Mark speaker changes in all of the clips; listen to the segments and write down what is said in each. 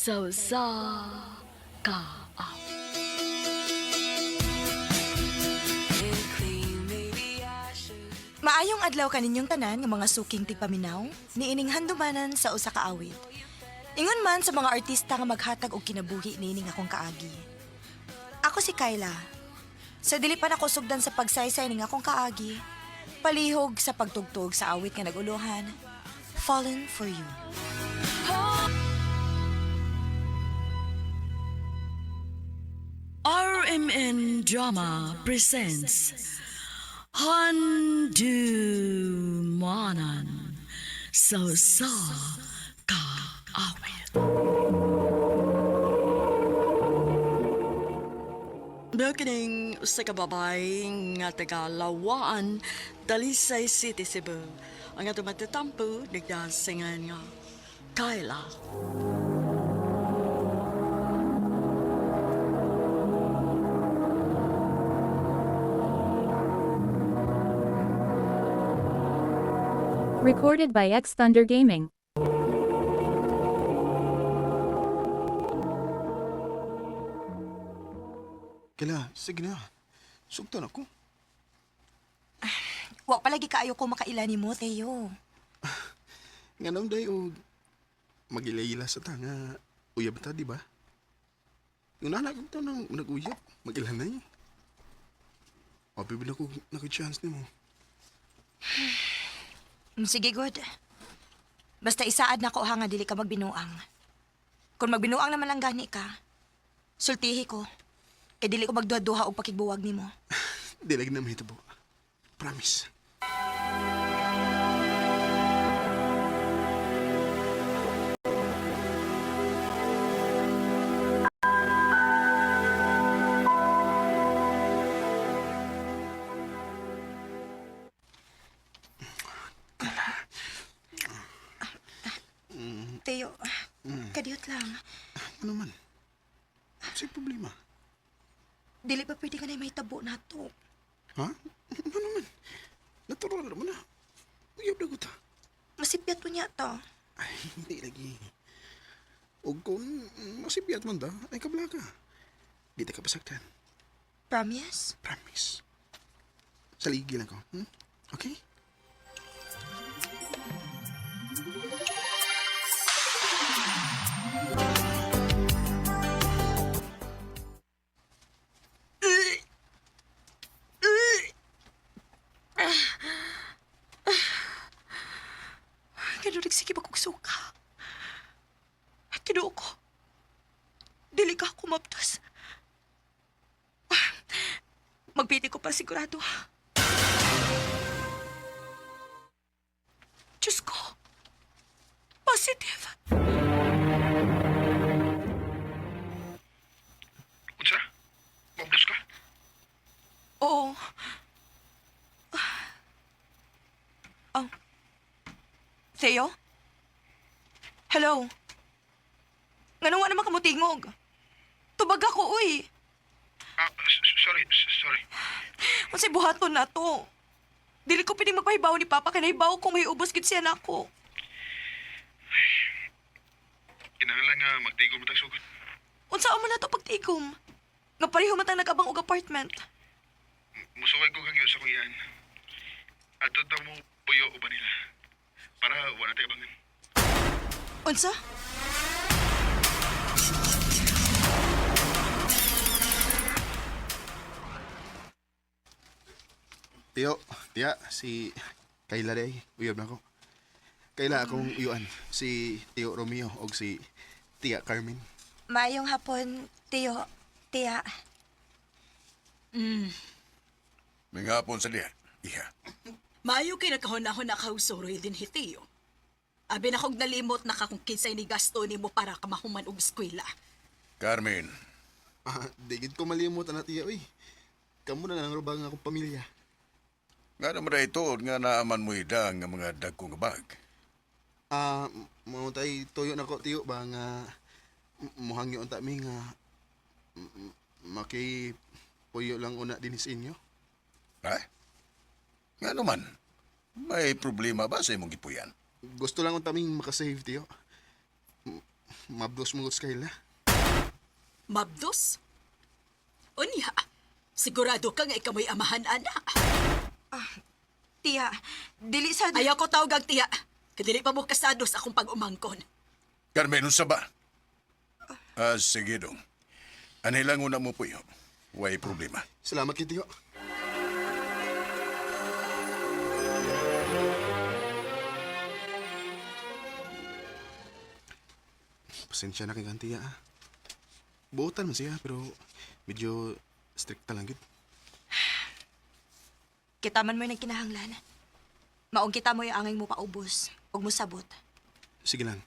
Speaker 1: Sa usa ka awit.
Speaker 2: Maayong adlaw kaninyong tanan nga mga suking tigpaminaw, niining handumanan sa usa ka awit. Ingon man sa mga artista nga maghatag og kinabuhi niining akong kaagi. Ako si Kyla. Sa dili pa nako sugdan sa pagsaysay ning akong kaagi, palihog sa pagtugtog sa awit nga naguluhan, Fallen for You.
Speaker 1: RMN Drama presents Handumanan sa usa ka awit. Kining usa ka babae nga taga Lawaan, Talisay City, Cebu. Ang ato matatampo, nagdasingan nga Kyla.
Speaker 3: Recorded by X Thunder Gaming.
Speaker 4: Kala, sige na. Sugtan ako.
Speaker 2: Wa palagi kaayo ko makaila nimo, Teo.
Speaker 4: Nga nang day o magila sa tanga. Uyab ta, di ba? Yung nanak ko nang nag-uyab, magilanay. Abi ba ko naka-chance nimo?
Speaker 2: Sige, good. Basta isaad na ko ha nga dili ka magbinuang. Kung magbinuang naman lang gani ka, sultihi ko. Kay dili ko magduha-duha og pakigbuwag nimo.
Speaker 4: Di lagi na mahitabo. Promise.
Speaker 2: Teo, kadiyot lang.
Speaker 4: Ano man? Sa'y problema.
Speaker 2: Dili pa pwede ka na mahitabo na to.
Speaker 4: Ha? Ano man? Natural naman na. Uyab na ko ta.
Speaker 2: Masipyat po niya to.
Speaker 4: Ay, hindi lagi. O kung masipyat man ta, ay kabla ka. Di ta ka pasaktan.
Speaker 2: Promise?
Speaker 4: Promise. Saligi lang ko. Okay?
Speaker 2: Kano nagsige ba kong suka? Tinuo ko. Dili ka ako maptos. Magpiti ko pa sigurado. Diyos ko. Positive.
Speaker 4: Unsa? Mabdos ka?
Speaker 2: Oo. Oh. Theo? Hello? Ngano nga naman kamutingog? Tubag ako, uy.
Speaker 4: Ah, sorry, sorry.
Speaker 2: Unsay buhaton na to? Dili ko pining magpahibaw ni Papa kay nahibaw kung may ubos gid siya nako.
Speaker 4: Kinahanglan nga magtigom tag sugod.
Speaker 2: Unsa man na to pagtigom? Nga pareho man tang nag-abang og apartment.
Speaker 4: Musuway ko hangyo sa kuyan. Adto ta mo puyo uban nila. Para wala tayo abangan.
Speaker 2: Unsa?
Speaker 4: Tiyo, tiya, si Kayla day, uyab na ko. Kayla akong uyuan, si Tio Romeo og si Tia Carmen.
Speaker 2: Maayong hapon, Tio. Tia.
Speaker 5: May hapon sa diha. Iha.
Speaker 6: Maayo kay nagkahunahon na kausoroy din hitiyo. Abi na kog nalimot na ka kung kinsay ni gasto nimo para ka mahuman og eskwela.
Speaker 5: Carmen,
Speaker 4: Ah, di gid ko malimot ana tiya uy. Kamo na lang rubang akong pamilya.
Speaker 5: nga naman na ito, nga naaman mo ida nga mga dagko nga bag.
Speaker 4: Ah, mao tay tuyo na ko tiyo ba nga muhangyo unta mi nga maki puyo lang una din sa inyo.
Speaker 5: Ha? Nga naman, may problema ba sa imong gipuyan?
Speaker 4: Gusto lang unta ming makasave tiyo. Mabdos mo sa Kayla.
Speaker 6: Mabdos? Unya, sigurado ka nga ikaw mo'y amahan, ana.
Speaker 2: Tiya, dili sa...
Speaker 6: Ayaw ko tawag ang tiya. Kadili pa mo kasado sa akong pag-umangkon.
Speaker 5: Carmen, unsa ba? Ah, sige dong. Anay lang una mo puyo. Way problema.
Speaker 4: Salamat kay Tiyo. Pasensya na kay Kantiya ah. Buotan man siya pero medyo strikta lang gid.
Speaker 2: Kita man mo'y nagkinahanglan. Maong kita mo'y angay mo paubos. Huwag mo sabot.
Speaker 4: Sige lang.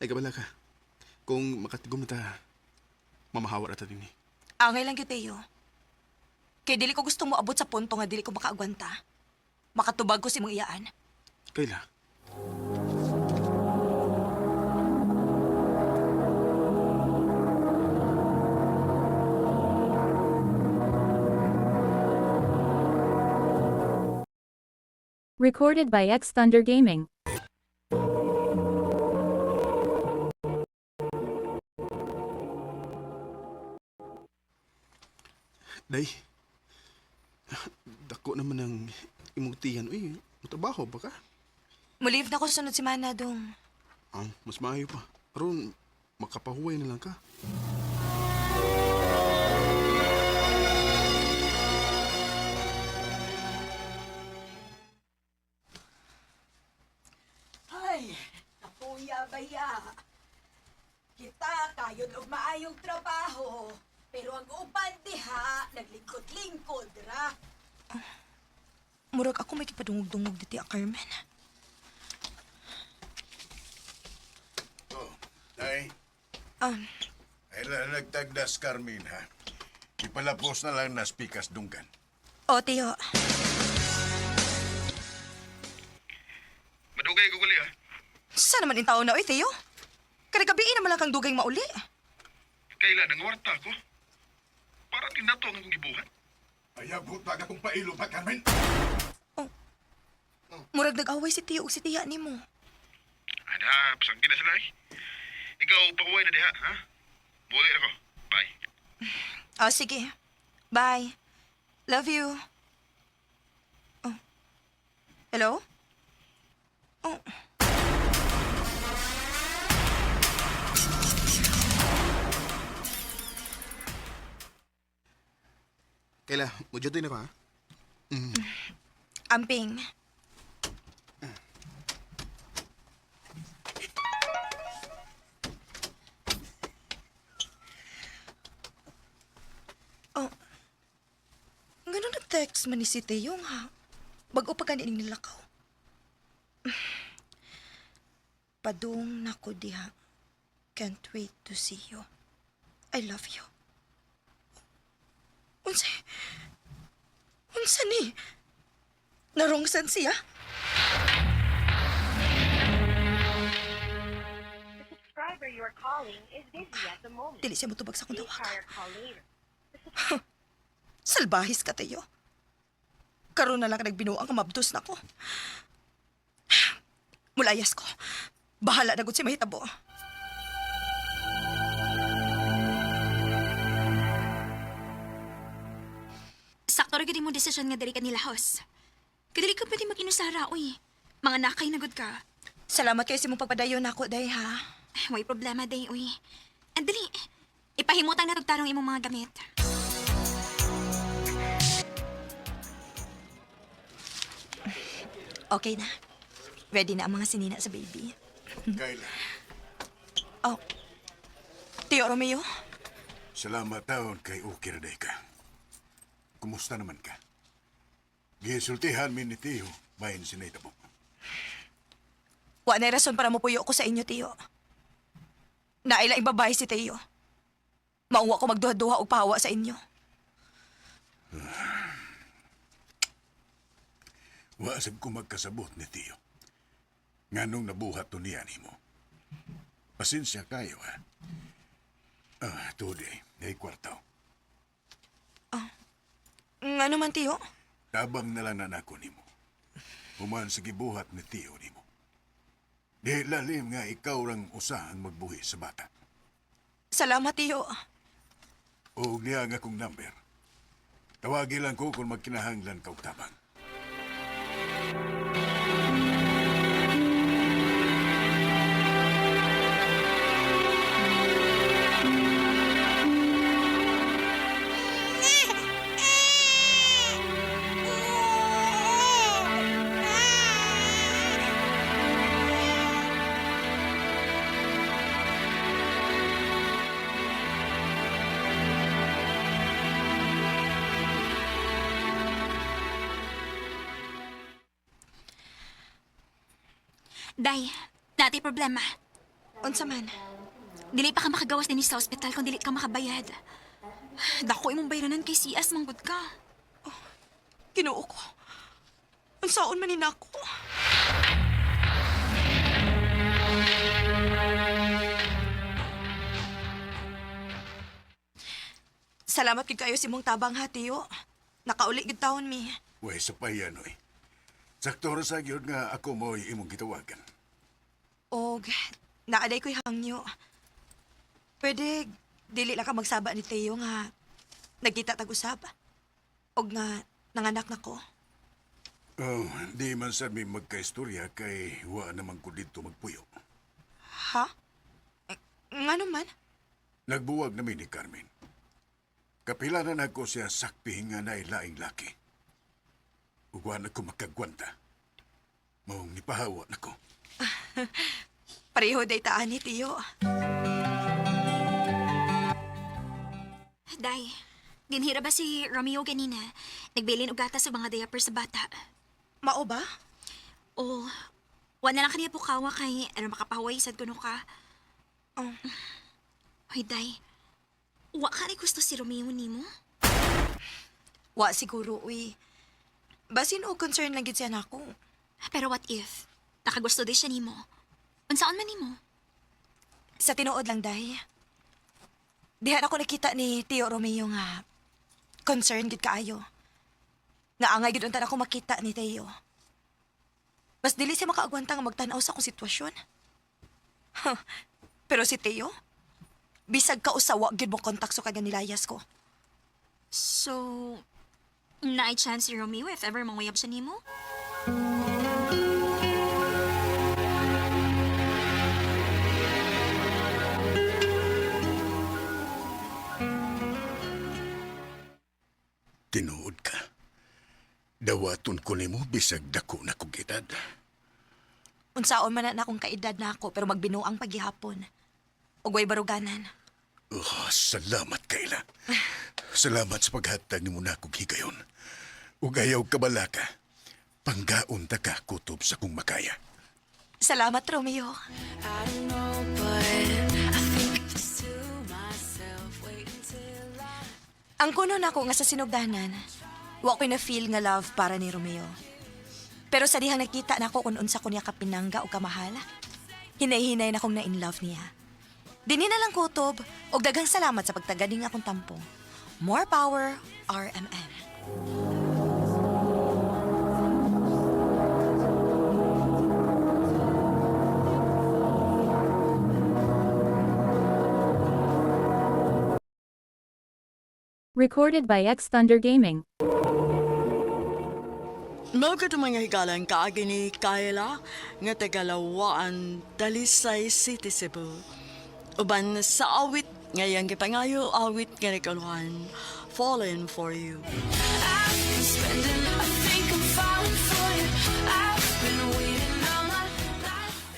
Speaker 4: Ay kabala ka. Kung makatigom na ta, mamahawa ra ta dinhi.
Speaker 2: Angay lang gyud, Teo. Kay dili ko gusto mo abot sa punto nga dili ko makaagwanta. Makatubag ko sa imong iyaan.
Speaker 4: Kayla.
Speaker 3: Recorded by X Thunder Gaming.
Speaker 4: Day. Dako naman ang imong tiyan. Uy, matrabaho ba ka?
Speaker 2: Mulive na ko sunod si Mana dong.
Speaker 4: Ah, mas maayo pa. Aron, makapahuway na lang ka.
Speaker 6: Ay, kapuya baya. Kita kayod og maayong trabaho, pero ang uban diha naglingkod-lingkod ra.
Speaker 2: Murag ako may kipadungog-dungog diti, ah, Carmen.
Speaker 5: Oh, ay. Ay lang nagtagdas, Carmen, ha? Ipalapos na lang nas pikas dunggan.
Speaker 2: O, Teo.
Speaker 4: Madugay ko gali ah.
Speaker 2: Saan naman in taon na, oy, Teo? Kada gabi naman lang kang dugay mauli.
Speaker 4: Kayla, nangwarta ko. Para din nato ang akong gibuhat.
Speaker 5: Ayaw, butag akong pailo pa, Carmen.
Speaker 2: Murag nag-away si Teo ug si Tiya nimo.
Speaker 4: Ada, pasangkin na sila eh. Ikaw, pakuway na diha, ha? Muli ako. Bye.
Speaker 2: O, sige. Bye. Love you. Oh. Hello? Oh.
Speaker 4: Kayla, mujutoy na ka, ha?
Speaker 2: Amping. Oh. Ganun nag-text man ni si Teo nga. Bago pa ganining nilakaw. Padung nako diha. Can't wait to see you. I love you. Unsa? Unsa ni? Narongsan siya?
Speaker 7: The subscriber you are calling is busy at the moment.
Speaker 2: Dili siya motubag sa akong
Speaker 7: Please
Speaker 2: tawag.
Speaker 7: try your call later.
Speaker 2: Salbahis ka, Teo. Karon na lang ka nagbinuang nga mabdos na ko. Mulayas ko. Bahala na gud si mahitabo.
Speaker 8: Sakto ra gyud imong desisyon nga diri ka nilahos. Kadili ka pwede mag-inusara, uy. Mga nakay na gud ka.
Speaker 2: Salamat kay sa imong pagpadayon nako, day ha.
Speaker 8: Ay, way problema day, uy. Andali, ipahimutang na tarong imong mga gamit.
Speaker 2: Okay na. Ready na ang mga sinina sa baby.
Speaker 5: Kayla,
Speaker 2: Oh. Tio Romeo,
Speaker 5: salamat taon kay okay na day ka. Kumusta naman ka? Gisultihan mi ni Tiyo, bahin sinaytabo.
Speaker 2: wa na rason para mupuyo ko sa inyo, Tio. Naila babae si Teo. Mauwa ko magduha-duha og pahawa sa inyo.
Speaker 5: Wa sab ko magkasabot ni Tiyo. Nganong nabuhat to niya nimo. Pasensya kayo, ha? Ah, today, ay kwartaw.
Speaker 2: Ngano man, Tio?
Speaker 5: Tabang na lang na nako nimo. Human sa gibuhat ni Tiyo nimo. Di lalim nga ikaw rang usa ang magbuhi sa bata.
Speaker 2: Salamat, tiyo.
Speaker 5: O niya ang akong number. Tawagi lang ko kung magkinahanglan ka og tabang.
Speaker 8: Day, nati problema.
Speaker 2: Unsa man?
Speaker 8: Dili pa ka makagawas dinhi sa ospital kung dili ka makabayad. Dako imong bayranan kay CS manggod ka.
Speaker 2: Ginoo ko. Unsaon man ni nako? Salamat gid kayo sa imong tabang ha, tiyo. Nakauli gid taon mi.
Speaker 5: Way sa payan, oy. Sakto ra sa gyud nga ako mo'y imong gitawagan.
Speaker 2: Og naaday ko'y hangyo. Pwede dili lang ka magsaba ni Teo nga nagkita tag usab. Og nga nanganak na ko.
Speaker 5: Oh, di man sad mi magkaistorya kay wa naman ko didto magpuyo.
Speaker 2: Ha? Eh, ngano man?
Speaker 5: Nagbuwag nami ni Carmen. Kapila na nako siya sakpi nga nailaing laki. Ug wa na ko makagwanta. Maong nipahawa nako.
Speaker 2: Pareho day taan ni Teo.
Speaker 8: Day, dinhira ba si Romeo ganina? Nagbilin og gatas sa mga diaper sa bata.
Speaker 2: Mao ba?
Speaker 8: O, wa na lang kaniya pukawa kay ano makapahuway sad kuno ka.
Speaker 2: Oh.
Speaker 8: Hoy, Day. Wa ka rin gusto si Romeo nimo?
Speaker 2: Wa siguro, uy. Basin o concern lang gid siya nako.
Speaker 8: Pero what if? Nakagusto di siya nimo. Unsaon man nimo?
Speaker 2: Sa tinuod lang, day. Dihan ako nakita ni Tio Romeo nga concern gid kaayo. Nga angay gid unta ako makita ni Teo. Mas dili siya makaagwanta nga magtan-aw sa akong sitwasyon. Huh. Pero si Teo, bisag ka usawa gid mo kontak sa kanya nilayas ko.
Speaker 8: So, naay chance si Romeo if ever manguyab siya nimo?
Speaker 5: Tinuod ka. Dawaton ko nimo bisag dako na kog edad.
Speaker 2: Unsaon man na akong kaedad na ako pero magbinuang paghihapon. Ug way baruganan.
Speaker 5: Oh, salamat Kayla. Salamat sa paghatag nimo na kog higayon. Ug ayaw kabalaka. Panggaon ta ka kutob sa kung makaya.
Speaker 2: Salamat, Romeo. Ang kuno nako nga sa sinugdanan, wa ko'y na-feel nga love para ni Romeo. Pero sa dihang nakita nako kung unsa ko niya kapinangga o kamahal, hinay-hinay na kong na-in love niya. Dinhi na lang kutob, og daghang salamat sa pagtaganing akong tampo. More power, RMN.
Speaker 3: Recorded by X Thunder Gaming.
Speaker 1: Mao kato mga higalan kaagi ni Kayla nga tagalawaan Talisay City, Cebu. Uban sa awit ngayang gipangayo awit nga nikaluhan, Fallen for You.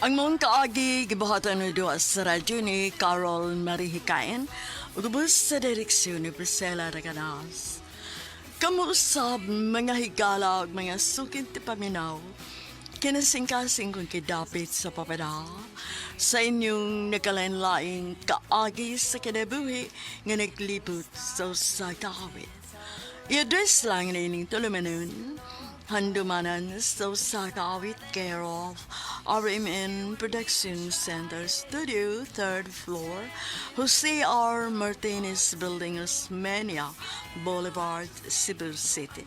Speaker 1: Ang mong kaagi gibuhatan ni duha sa radyo ni Carol Marihikain ug ubos sa direksyon ni Priscilla Reganas. Kamuusab mga higala ug mga sukid ti paminaw. Kinasingkasing kong kidapit sa papada sa inyong nagkalain-laing kaagi sa kinabuhi nga naglibot sa usa ka awit. I-address lang na ining tulumanon, handumanan sa usa ka awit care of RMN Production Center Studio, 3rd floor, Jose R. Martinez Building, Osmeña Boulevard, Cebu City.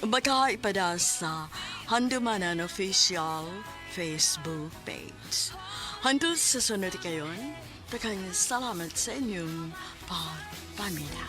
Speaker 1: Makaipada sa Handumanan Official Facebook page. Hantod sa sunod kayon, daghang salamat sa inyong pagpamina.